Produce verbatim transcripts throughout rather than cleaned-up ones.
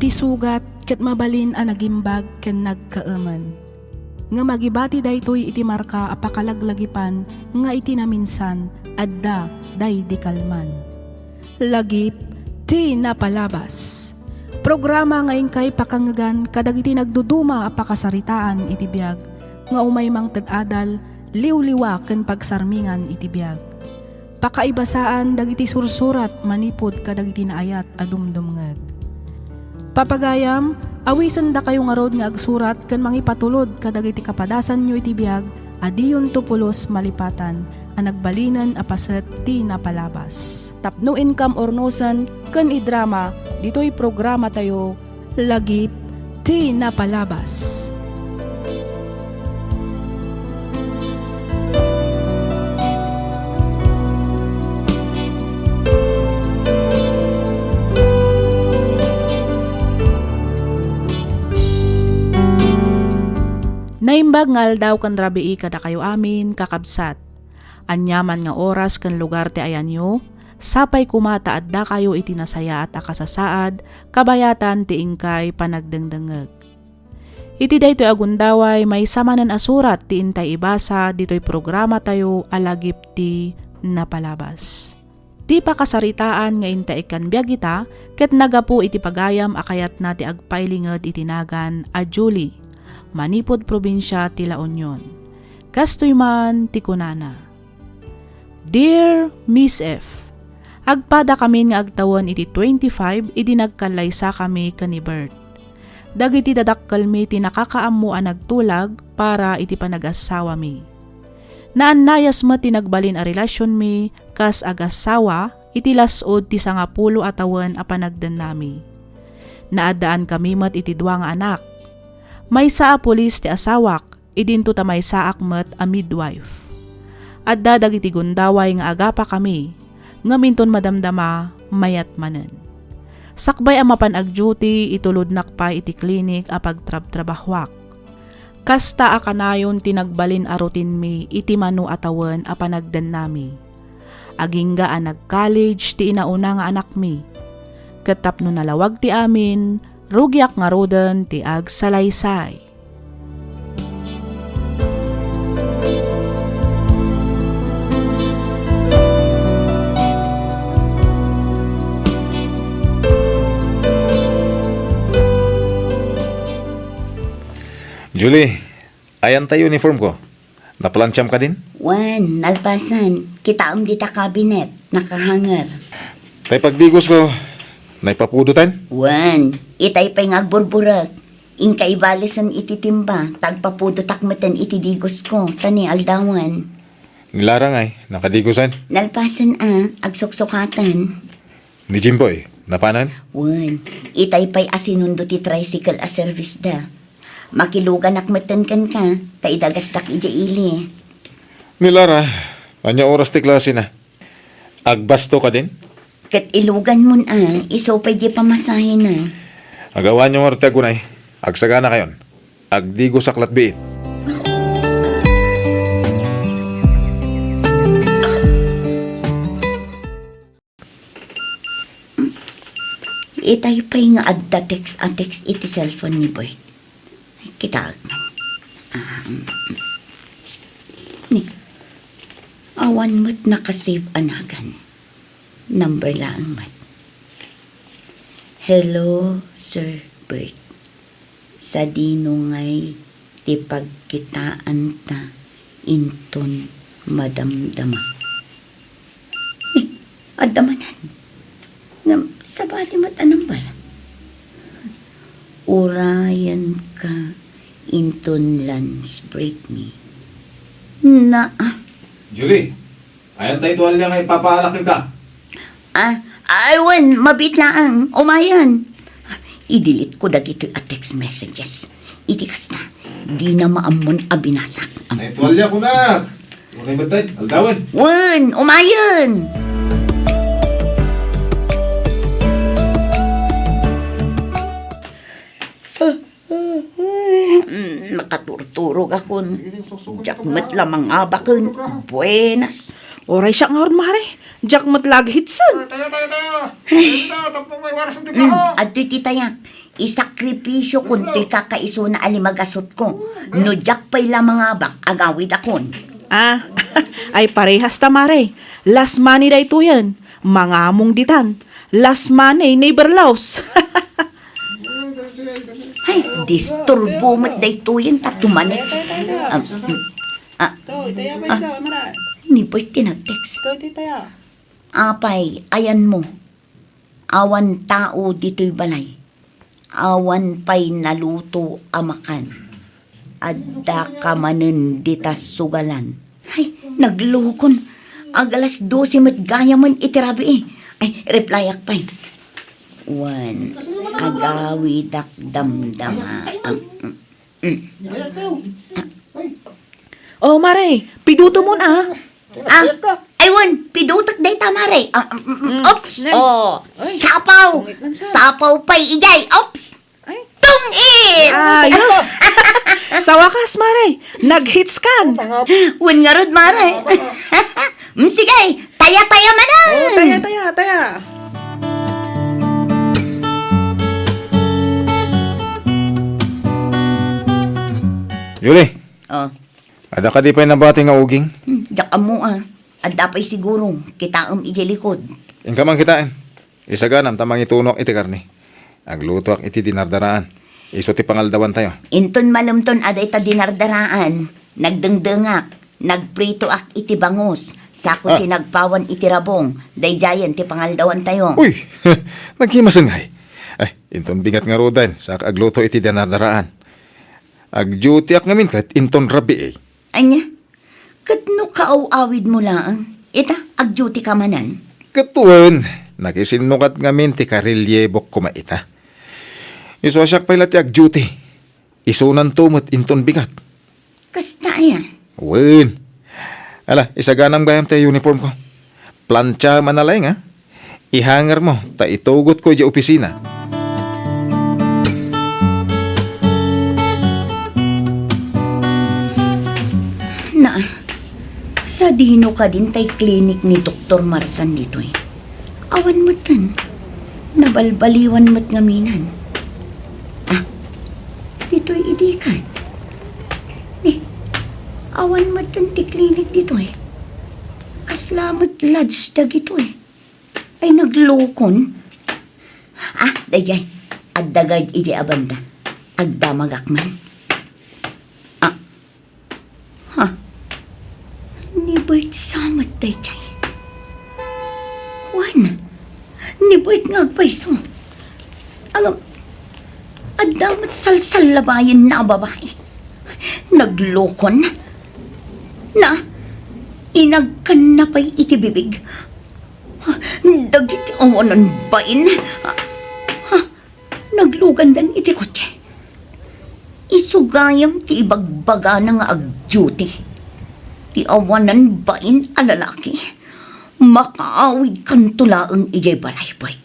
Ti sugat ket mabalin a nagimbag ken nagkaemen. Ngem agibati daytoy iti marka a pakalaglagipan nga iti naminsan, adda daydi kalman. Lagip ti napalabas. Programa nga inkay pakangegan kadagiti nagduduma a pakasaritaan iti biag nga umay mangted adal, liwliwa ken pagsarmingan iti biag. Pakaibasaan dagiti sursurat manipud kadagiti naayat a dumdumngeg. Papagayam, awisendakayo ngarud nga agsurat ken mangipatulod kadagiti kapadasanyo iti biag a diyonto pulos malipatan a nagbalinen a paset ti napalabas. Tapno inkam urnosen ken idrama ditoy programatayo, Lagip ti Napalabas. Naimbag nga aldaw ken rabii kadakayo amin, kakabsat. Aniaman nga oras ken lugar ti ayanyo, sapay koma ta addakayo iti nasayaat a kasasaad, kabayatan ti inkay panagdengdengngeg. Iti daytoy a gundaway, maysa manen a surat ti intay ibasa ditoy programatayo a Lagip ti Napalabas. Ti pakasaritaan nga intay ikkan biag ita ket nagapu iti pagayam a kayatna ti agpailinged iti nagan a Julie, manipud probinsia ti La Union. Kastoy man ti kunana, Dear Miss F, agpadakamin nga agtawen iti twenty-five idi nagkallaysakami ken ni Bert. Dagiti dadakkelmi ti nakakaammo a nagtulag para iti panagassawami. Naannayas met ti nagbalin a relasionmi kas agassawa iti las-ud ti sangapulo a tawen a panagdennami. Naaddaankami met iti dua nga anak. Maysa a pulis ti asawak, idinto ta maysaak met a midwife. Adda dagiti gundaway nga agapakami, ngem inton madamdama, mayat manen. Sakbay a mapan agduty, itulodnak pay iti klinik a pagtrabtrabahuak. Kasta a kanayon ti nagbalin a routine-mi iti mano a tawen a panagdennami. Agingga a nag-college ti inauna nga anakmi. Ket tapno nalawag ti amin, rugiak ngaruden ti agsalaysay. Julie, ayan tayo uniform ko. Naplantiam kadin? Wen, nalpasen. Kitaem dita cabinet. Nakahanger. Tay pagdigosko, naipapudotan? Wen, itay pay nga agburburek. Inka ibalisen iti timba, ta agpapudotak meten iti digosko, ta ni aldawen. Ni Lara ngay, nakadigosan? Nalpasen a, agsuksukatan. Ni Jimboy, napanan? Wen, itay pay a sinundo ti tricycle a service da. Makiluganak meten kenka, ta idagasdak idiay ili. Ni Lara, ania oras ti klasena? Agbasto kadin? Ket iluganmon a, isu pay di pamasahena. Agawanyo ngarud ti agunay. Agsaganakayon. Agdigosak latbiit. Itay pay nga adda text a text iti cellphone ni Bert. Kitaek man. Ah, mm, mm. Ni, awan met nakasave a nagan. Number laeng met. Hello, Sir Bert. Sadino ngay ti pagkitaanta inton madamdama? Eh, adda manen. Ngem sabali met a number. Urayenka inton lunch break mi. Naa. Julie, ayan tayo tuwalya nga ipapaalak ka. Ah, ay, wen, mabiit laeng. Umayen. I-delete ko dagitoy a text messages. Iti kasta, dina maammon a binasak. Ay, tuwalya ko na. Unay met tayo, aldawen. Wen, umayen. Mm, nakaturturog akon. Diak met la mangabaken. Buenas. Uray siak ngarud, mare. Diak met la aghitsen. Tayo, tayo, tayo. Tayo, tayo, tapno may waras ang Mm, trabaho. Adtoy ti tayak. Isakripisio kuntoy kakaisuna a limagasutko. No diak pay la mangabak, agawidakon. Ah, ay parehas ta, Mare. Last money daytoyen. Mangamong ditan. Last money, never lost. Ay, disturbo met daytoyen ta tumanex. Ah, mm, ah, ah, ni Bert ti nag-text. Apay, ayanmo. Awan tao ditoy balay. Awan pay naluto a makan. Adda ka manen dita sugalan. Ay, naglukon. Ag alas dose met gayamen iti rabii. Ay, replyak pay. Wen, agawidak damdama. Am, mm, mm. Oh, Mare, pidutomon, ah. Ah, ay wen, pidutek dayta, Mare. Ah, mm, mm, mm. Oops. Oh, sapaw. Sapaw pay idiay. Oops. Tungit! Ayos! Sa wakas, Mare, nag-hits kan. Wen ngarud, Mare. Mm, sige, taya-taya manen. Oh, taya, taya, taya. Julie, oh. Adda kadi pay nabati nga uging? Hmm, diak ammo, ah. Adda pay siguro, kitaem idiay likod. Inka man kitaen. Isaganam ta mangitunoak iti karne. Aglutoak iti dinardaraan. Isu ti pangaldawantayo. Inton malemton a dayta dinardaraan, nagdengdengak, nagpritoak iti bangus, sako sinagpawan iti rabong, daydiayen ti pangaldawantayo. Uy! Naghimasengay. Ay, inton bigat ngaruden, saka agluto iti dinardaraan. Agdutiak ngamin ket inton rabii. Ania? Ket no kaaw-awidmo laeng, ita, agdutika manen. Ket wen, nakisinnukat ngamin ti karelyebok koma ita. Isu a siak pay la ti agduti. Isunanto met inton bigat. Kasta aya? Wen. Ala, isaganam gayam ti uniformko. Plantiaem a nalaing, a. Ihangermo ta itugotko idiay opisina. Na, sadino kadin tay klinik ni Doktor Marsan ditoy? Awan metten. Nabalbaliwan met ngaminan. Ah, ditoy idi ket. Ni, awan metten ti klinik ditoy. Kasla met lodge dagitoy. Ay, naglukon. Ah, daydiay. Adda guard idiay a banda. Agdamagak man. Ah. Ha? Ni Bert sa met daydiay. Wen, ni Bert nga agpayso. Ngem, adda met salsallabayenna a babai. Naglukon. Na, inagkanna pay iti bibig. Dagiti awanan bain. Ha? Naglugandan iti kotse. Isu gayam ti ibagbagana nga agduti. Ti awanan bain a lalaki. Makaawidkanto laeng idiay balay, Bert.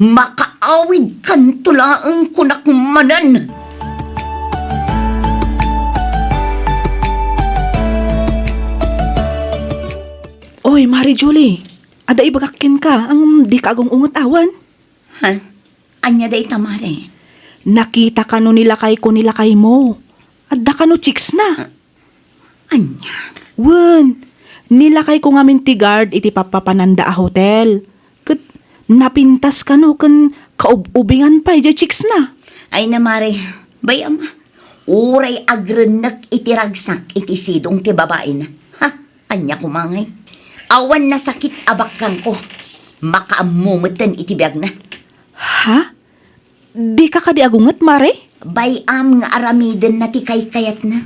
Makaawidkanto laeng, kunak manen. Oy, Mare Julie, adda ibagak kenka, ngem dika agung-unget awan? Ha? Ania dayta, Mare? Nakita kano ni lakayko ni lakaymo? Adda kano chicks na? Ah, ania? Wen, ni lakayko ngamin ti guard iti pappapananda a hotel. Ket napintas kano ken kaub-ubingan pay diay chicks na. Ay na, Mare, bay-am, uray agrennek iti ragsak iti sidong ti babaina. Ha? Ania koma ngay? Awan nasakit a bakrangko. Makaammo metten iti biagna. Ha? Dika kadi agunget, Mare? Bay-am nga aramidenna ti kaykayatna.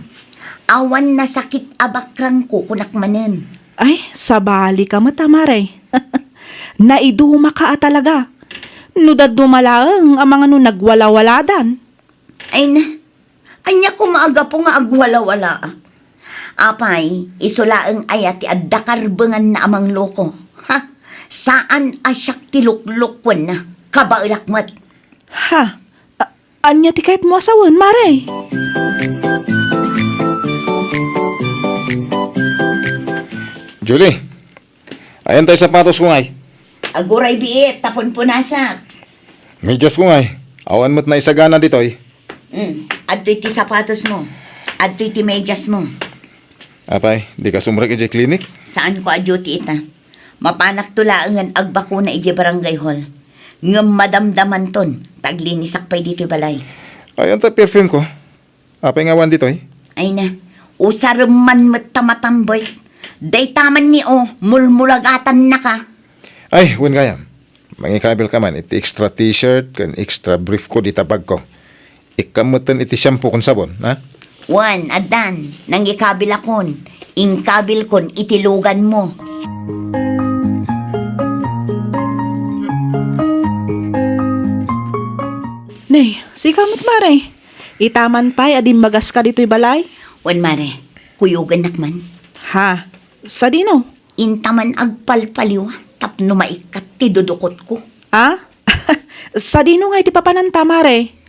Awan nasakit a bakrangko, kunak manen. Ay, sabalika met a, Mare. Naidumaka a talaga. No dadduma laeng a mangano nagwalawaladan. Ay na, ania koma a gapu nga agwalawalaak? Apay, isu laeng aya ti adda karbenganna a mangloko? Ha? Saan a siak ti luklokuenna. Kabaelak met. Ha? A-, ania ti kayatmo a sawen, Mare? Julie, ayan tay sapatosko ngay? Aguray biit, ta punpunasak. Mediasko ngay? Awan met naisagana ditoy. Hmm, adtoy ti sapatosmo. Adtoy ti mediasmo. Apay, dika sumrek idiay klinik? Saanko a duty ita. Mapanakto laengen agbakuna idiay barangay hall. Ngem madamdamanton, ta aglinisak pay ditoy balay. Ay, anta perfumeko? Apay nga awan ditoy? Ay na, usarem man met ta matam, Bert. Dayta man ni, o, mulmulagatannaka. Ay, wen gayam. Mangikabilka man iti extra t-shirt ken extra briefko dita bagko. Ikkam metten iti shampoo ken sabon, ha? Wen, addan, nangikabilakon. Inkabilkon iti luganmo. Nay, sika met, Mare. Ita man pay a dimmagaska ditoy balay? Wen, Mare. Kuyogennak man. Ha? Sadino? Inta man agpalpaliw tapno maikkat ti dudukotko. Ah? Sadino nga iti papananta, Mare?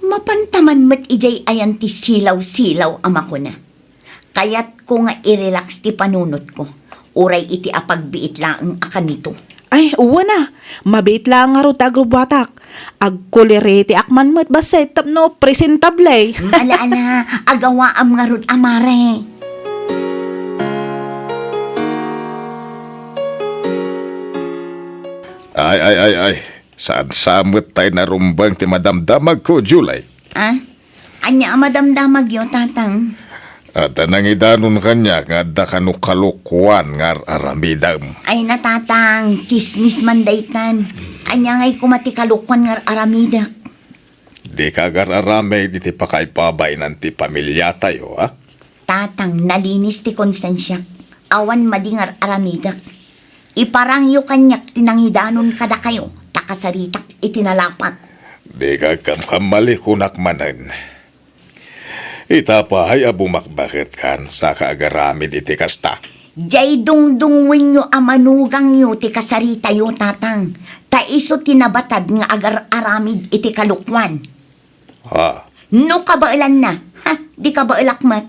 Mapanta man met idiay ayan ti silaw-silaw a makuna. Kayatko nga i-relax ti panunotko, uray iti apagbiit laeng a kanito. Ay, wen a, mabiit laeng ngarud ti agrubbuatak. Agkuleretiak man met bassit tapno presentable. Ala, ala, agawaam ngarud a, Mare. Ay, ay, ay, ay. Saan sa met tay narumbeng ti madamdamagko, Julie? Ah? Ania a madamdamagyo, Tatang? Adda nangidanon kaniak nga adda kano kalokuan nga ar-aramidem. Ay na, Tatang, tsismis man daytan. Ania ngay koma ti kalokuan nga ar-aramidek? Dika agar-aramid iti pakaibabainan ti pamiliatayo, ha? Tatang, nalinis ti konsensiak. Awan madi nga ar-aramidek. Iparangyo kaniak ti nangidanon kadakayo, ta kasaritak iti nalapat. Dika agkamkamali, kunak manen. Ita pay a bumakbaketkan, saka agaramid iti kasta. Diay dungdungngoenyo a manugangyo ti kasaritayo, Tatang, ta isu ti nabatad nga agar-aramid iti kalokuan. Ha? No kabaelanna, ha, di kabaelak met.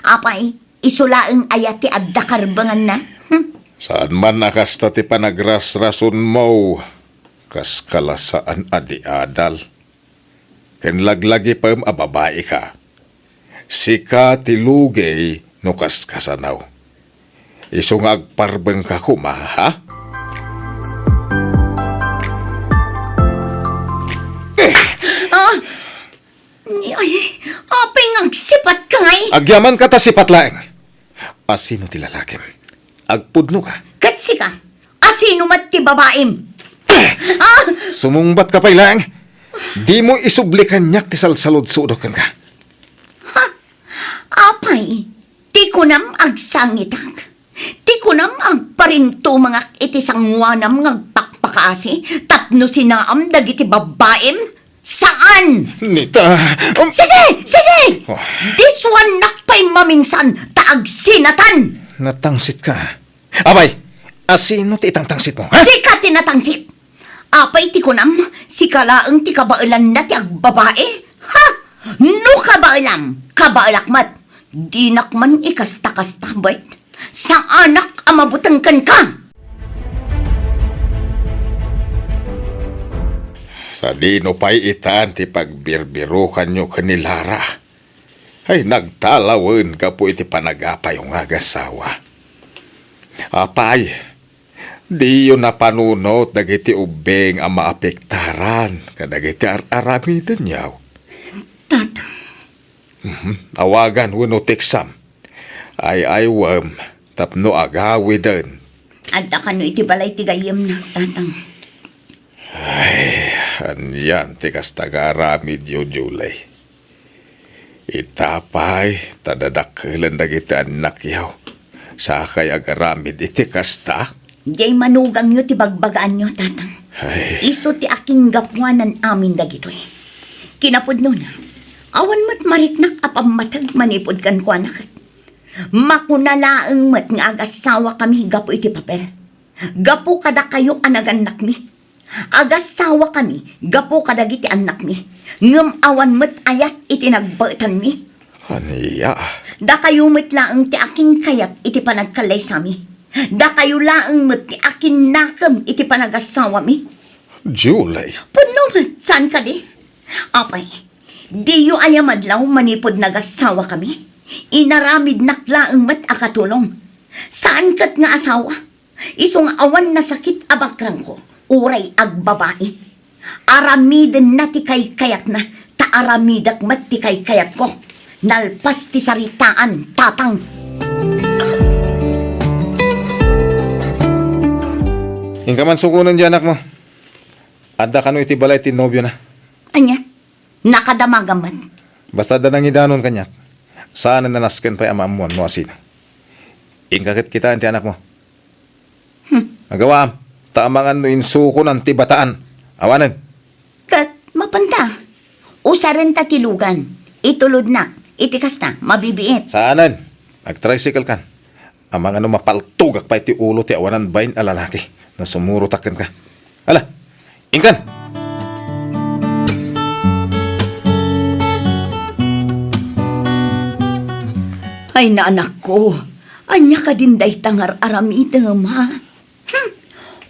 Apay, isu laeng aya ti adda karbenganna? Hmm? Saan man a kasta ti panagrasrasonmo, kas kalasaan a di adal. Ken laglagipem a babaika. Sika ti lugey no kaskasano. Isu nga agparbengka koma, ha? Ah! Ay, apay nga agsipatka ngay? Agyamanka ta sipat laeng. Asino ti lalakim? Agpudnoka? Ket sika, asino met ti babaim? Ah! Sumungbatka pay laeng. Dimo isubli kaniak ti salsaludsodek kenka. Ha? Apay, ti kunam agsangitak? Ti kunam agparintumengak iti sangoanam nga agpakpakaasi tapno sinaam dagiti babaim? Saan? Nita, um, Sige! Sige! Oh. Disuannak pay maminsan ta agsinatan! Natangsitka. Apay, asino ti itangtangsitmo, ha? Sika ti natangsit! Apay ti kunam, sika laeng ti kabaelanna ti agbabae? Ha? No kabaelam, kabaelak met. Dinak man ikasta-kasta, Bert. Saanak a mabuteng kenka! Sadino pay itan ti pagbirbirokanyo ken ni Lara? Ay, nagtalawen gapu iti panagapayo nga agasawa. Apay, diyo napanunot dagiti ubbing a maapektaran kadagiti ar-aramidenyo. Tata. Mhm. Awagan wenno teksam. Ay-aywem tapno agawiden. Adda kano iti balay ti gayyemna, Tatang. Ay, anian ti kasta nga aramidyo, Julie? Ita pay, ta dadakkelen dagiti annakyo. Sakay agaramid iti kasta? Diay manugangyo ti bagbagaanyo, Tatang. Ay. Isu ti akinggapuanan amin dagitoy. Kinapudnona, awan met mariknak a pammateg manipud kenkuana ket. Makuna laeng met nga agasawakami gapu iti papel. Gapu kadakayo a nagannakmi. Agasawakami gapu kadagiti annakmi, ngem awan met ayat iti nagbaetanmi. Ania? Dakayo met laeng ti akinkayat iti panagkallaysami. Dakayo laeng met ti akinnakem iti panagasawami. Julie. Punno met, saan kadi? Apay, diyo aya madlaw manipud nagasawa kami? Inaramidnak laeng met a katulong. Saan ket nga asawa? Isu nga awan nasakit a bakrangko, uray agbabai. Aramidenna ti kaykayatna, ta aramidek met ti kaykayatko. Nalpas ti saritaan, Tatang. Inka man sukonen ti anakmo. Adda kano iti balay ti nobiona. Ania? Nakadamagam met. Basta adda nangidanon kaniak, saanen a nasken pay a maammuan no asino. Inka ket kitaen ti anakmo. Hmm. Agawaam, ta amangan no insukonan ti bataan. Awanen. Ket mapanta, usarenta ti lugan, itulodnak, iti kasta, mabibiit. Saanen. Agtricycle kan. Amangan no mapaltogak pay ti ulo ti awanan bain a lalaki no sumurotak kenka. Ala, inkan! Ay, naanakko, ania kadin dayta nga ar-aramidem, ha? Hmm.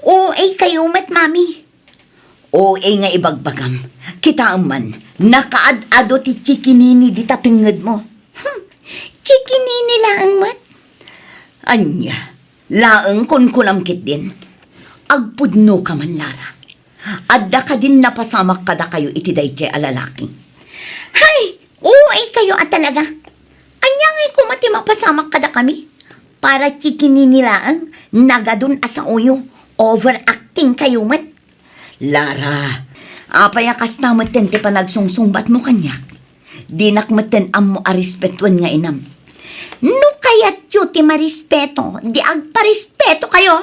O A kayo met, Mami. O A nga ibagbagam. Kitaem man, nakaad-ado ti chikinini dita tengngedmo. Hmm, chikinini laeng met? Ania, laeng kunkunam ketdin? Agpudno ka man, Lara. Adda kadin napasamak kadakayo iti daydiay a lalaki? Hay, O A kayo a talaga. Ania ngay koma ti mapasamak kadakami? Para chikinini laeng, nagadun a saoyo. Overacting kayo met. Lara, apay a kasta metten ti panagsungsungbatmo kaniak? Dinak metten ammo a respetuen nga inam. No kayatyo ti marespeto, di agparespeto kayo.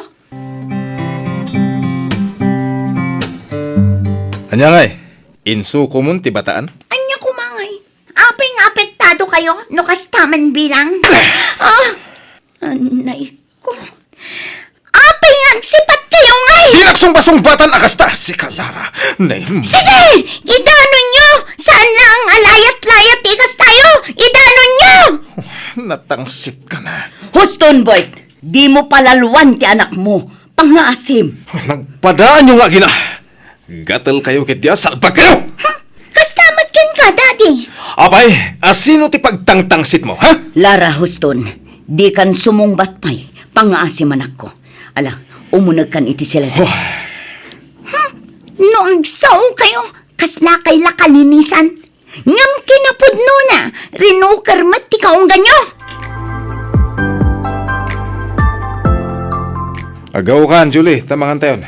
Ania ngay? Insukomon ti bataan? Ania koma ngay? Apay nga apektado kayo no kasta man bilang? Ah! Anay ko. Apay nga agsipat kayo ngay? Di nagsungbasungbatan a kasta. Sika, Lara. Nay, sige! Idanonyo! Saan laeng a layat-layat ti kastayo? Idanonyo! Natangsit ka na. Huston, Bert! Dimo palaluan ti anakmo. Pangngaasim. Nagpadaanyo nga agina. Gatel kayo ket dia salbag kayo! Ha? Kasta met kenka, Daddy? Apay, asino ti pagtangtangsitmo, ha? Lara, Huston, dikan sumungbat pay. Pangngaasim, anakko. Ala, umunegkan iti siled. Oh. Ha? No agsao kayo, kasla kay la kalinisan? Ngem kinapudnona, rinuker met ti kaungganyo. Agaw kan, Julie, ta mangantayon.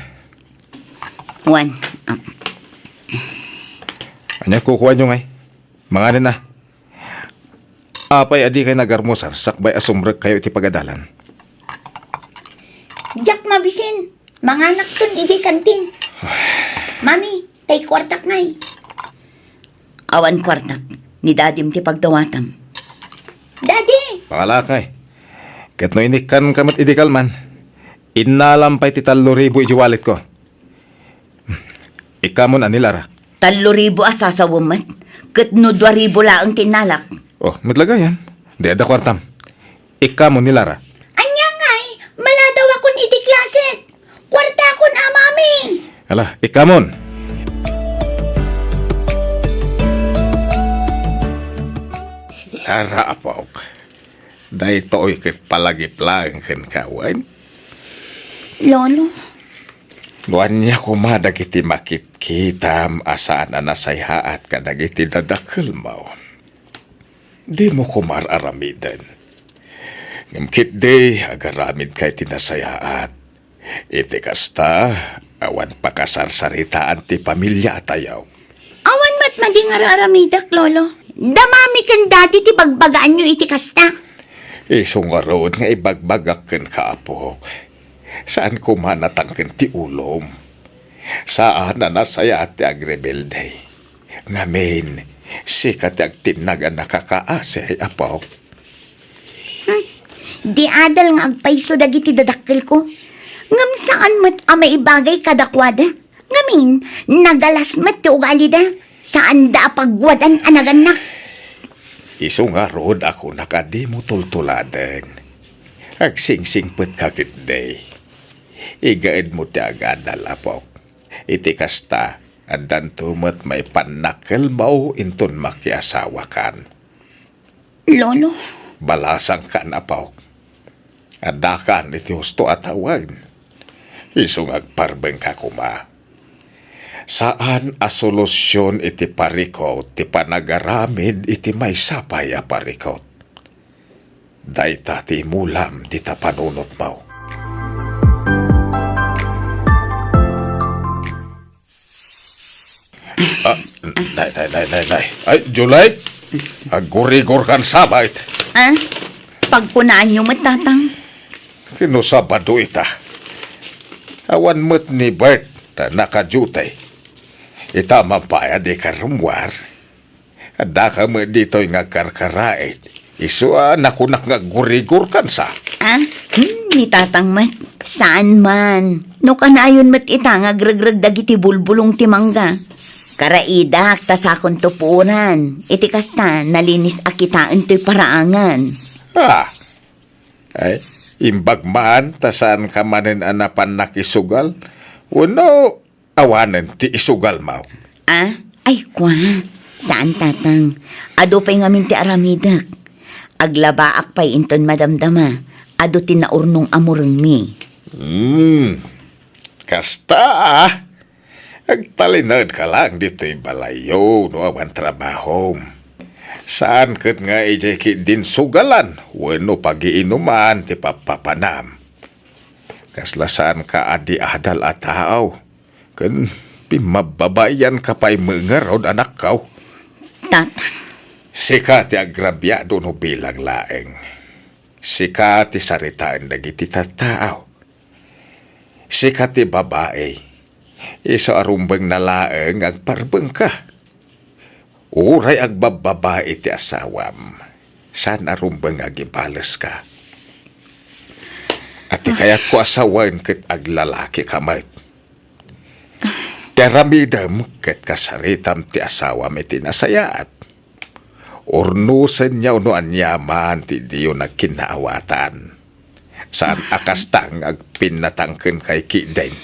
Wan, ah. Ania kukuanyo ngay? Manganen na. Apay a dikay nagarmusar sakbay a sumrek kayo iti pagadalan? Diak mabisin. Manganakton idiay kantin. Mami, tay kuartak ngay. Awan kuartak. Ni Dadim ti pagdawatam. Daddy! Pangalak ngay. Ket no inikkanka met idi kalman, innalam pay ti tallo ribu idiay walletko. Ikkamon a ni Lara. Tallo ribu a sasawem met, ket no dua ribu laeng ti innalak. Oh, met la gayam. Di adda kuartam. Ikkamon ni Lara. Ania ngay, maladawakon iti klaset. Kuartakon a, Mami. Ala, ikkamon. Lara, apok. Daytoy ket palagip laeng kenka, wen? Lolo. No ania koma dagiti makitkitam a saan a nasayaat kadagiti dadakkelmo, dimo koma ar-aramiden. Ngem ketdi, agaramidka iti nasayaat. Iti kasta, awan pakasarsaritaan ti pamiliatayo. Awan met madi nga ar-aramidek, Lolo. Da Mami ken Daddy ti bagbagaanyo iti kasta. Isu ngarud nga ibagbagak kenka, apok. Saan koma natangken ti ulom. Saan a nasayaat ti agrebelde. Ngamin, sika ti agtinnag a nakakaasi, apok. Hmm. Di adal nga agpayso dagiti dadakkelko. Ngem saan met a maibagay kadakuada. Ngamin, nagalas met ti ugalida. Saanda a pagwadan a nagannak. Isu ngarud a kunak a dimo tultuladen. Agsingsingpetka ketdi. Igaedmo ti agadal, apok. Iti kasta, addanto met maipannak kelmaw inton makiasawakan. Lolo. Balasangkan, apok. Addakan iti husto a tawen. Isu nga agparbengka koma. Saan a solusion iti parikut ti panagaramid iti maysa pay a parikut. Dayta ti imulam dita panunotmo. Ah, nay, nay, nay, nay, nay. Ay, July, aggurigor kan sabay. Ah? Pagkunaanyo met, Tatang? Kino Sabado ita. Awan met ni Bert ta naka-duty. Ita man pay a di karummuar. Addaka met ditoy nga agkarkaraet. Isu a nakunak nga aggurigor kansa. Ah? Hmm, ni Tatang met. Saan man. No kanayon met ita nga agregreg dagiti bulbulong ti mangga. Karaidak ta sakonto puoran. Iti kasta, nalinis a kitaen toy paraangan. Ah, ay, imbag man ta saanka manen a napan nakisugal? Wenno awanen ti isugalmo? Ah, ay kua, saan, Tatang. Adu pay ngamin ti aramidek. Aglabaak pay inton madamdama. Adu ti naurnong a murengmi. Hmm, kasta, ah. Agtalinaedka laeng ditoy balayyo no awan trabahom. Saan ket nga idiay ketdin sugalan wenno pagiinuman ti pappapanam. Kasla saanka a di adal a tao, ken pimmababaianka pay met ngarud, anakko. Tatang. Sika ti agrabiado no bilang laeng. Sika ti saritaen dagiti tattao. Sika ti babai. Isu a rumbengna laeng nga agparbengka. Uray agbabbabai ti asawam, saan a rumbeng nga agibaleska. Ati kayatko a sawen ket aglalakika met. Ti aramidem ket kasaritam ti asawam iti nasayaat. Urnosenyo no aniaman ti diyo nagkinnaawatan. Saan a kasta nga agpinnatangken kay kidem.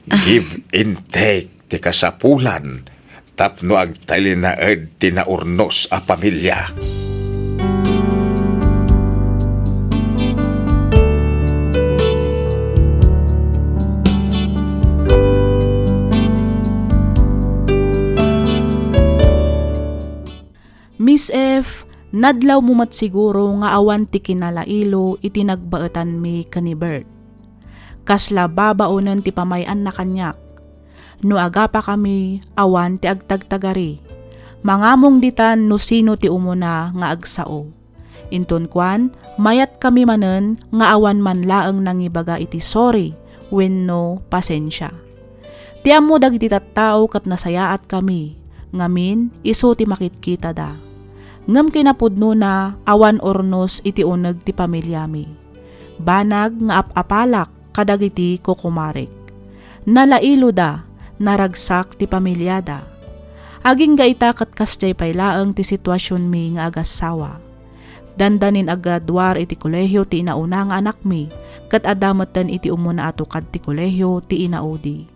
Give and take ti kasapulan tapno agtalinaed ti naurnos a pamilia. Miss F, nadlawmo met siguro nga awan ti kinalailo iti nagbaetanmi ken ni Bert. Kasla babaonen ti pamay-anna kaniak. No agapakami, awan ti agtagtagari. Mangamong ditan no sino ti umuna nga agsao. Inton kuan, mayatkami manen nga awan man laeng nangibaga iti sorry wenno pasensia. Ti ammo dagiti tattao ket nasayaatkami, ngamin, isu ti makitkitada. Ngem kinapudnona, awan urnos iti uneg ti pamiliami. Banag nga ap-apalak kadagiti kukumarek. Nalailoda, naragsak ti pamiliada. Agingga ita ket kasdiay pay laeng ti situasionmi nga agassawa. Dandanin aggraduar iti kolehio ti inauna nga anakmi, ket adda metten iti umuna a tukad ti kolehio ti inaudi.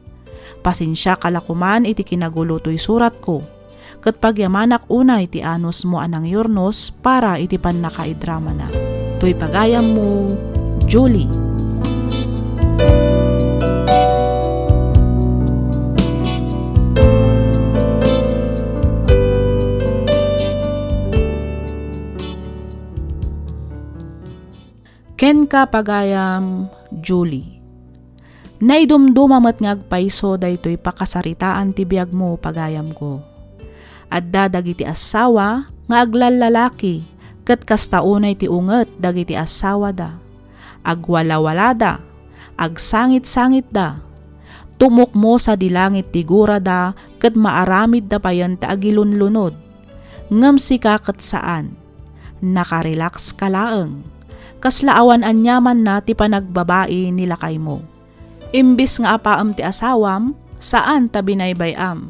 Pasensiaka la koman iti kinagulo toy suratko, ket pagyamanak unay ti anusmo a nangyurnos para iti pannakaidramana. Toy pagayammo, Julie. Kenka, pagayam, Julie. Naidumduma met nga agpayso daytoy pakasaritaan ti biagmo, pagayamko. Adda dagiti assawa nga aglallalaki, ket kasta unay ti unget dagiti assawada. Agwalawalada, agsangitsangitda. Tumukmo sadi langit ti gurada, ket maaramidda payen ti agilunlunod. Ngem sika ket saan. Nakarelax ka laeng. Kasla awan aniamanna ti panagbabai ni lakaymo. Imbis nga apaem ti asawam, saan ta binaybay-am.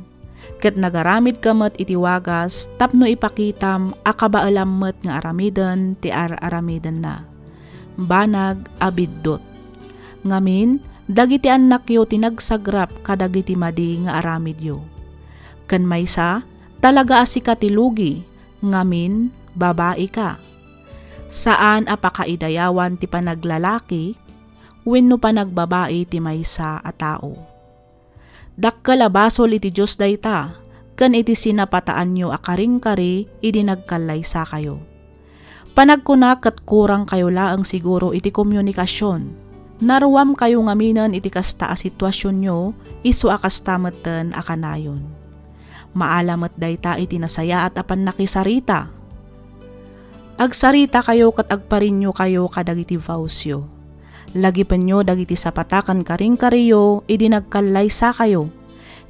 Ket nagaramidka met iti wagas tapno ipakitam a kabaelam met nga aramiden ti ar-aramidenna. Banag a biddut. Ngamin, dagiti annakyo ti nagsagrap kadagiti madi nga aramidyo. Ken maysa, talaga a sika ti lugi, ngamin, babaika. Saan a pakaidayawan ti panaglalaki wenno panagbabai ti maysa a tao. Dakkel a basol iti Dios dayta, ken iti sinapataanyo a karingkari idi nagkallaysakayo. Panagkuna ket kurangkayo laeng siguro iti komunikasion. Naruamkayo ngaminen iti kasta a situasionyo, isu a kasta metten a kanayon. Maala met dayta iti nasayaat a pannakisarita. Agsaritakayo ket agpariniokayo kadagiti vowsyo. Lagipenyo dagiti sapata ken karingkariyo idi nagkallaysakayo.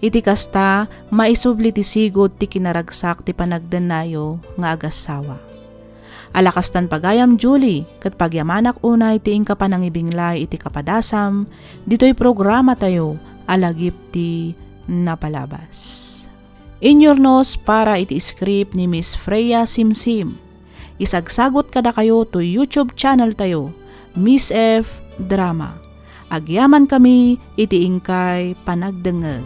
Iti kasta, maisubli ti sigud ti kinaragsak ti panagdennayo nga agassawa. Ala kastan pagayam, Julie, ket pagyamanak unay ti inka panangibinglay iti kapadasam ditoy programatayo a Lagip ti Napalabas. Inyurnos para iti script ni Miss Freya Simsim. Isagsagut kadakayo to YouTube channel tayo, Miss F Drama. Agyamankami iti inkay panagdengngeg.